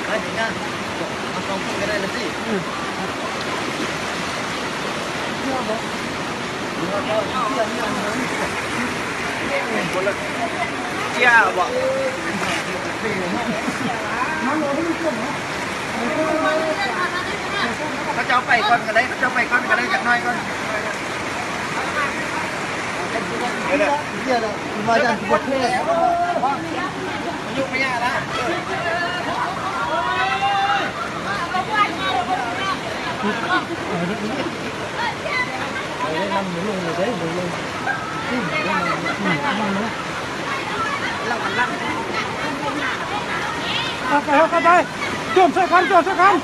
ໄປເດີນທາງ ເອົາສອງຄົນກໍໄດ້ລະຕິ. ເຊຍບໍ່? ເຂົາເຈົ້າໄປກ່ອນກໍໄດ້ ເຂົາເຈົ້າໄປກ່ອນກໍໄດ້ ຈັກໜ້ອຍກ່ອນ. ເອົາໄປ ເອົາໄປ ໂຈມໃສ່ກັນ ໂຈມໃສ່ກັນ.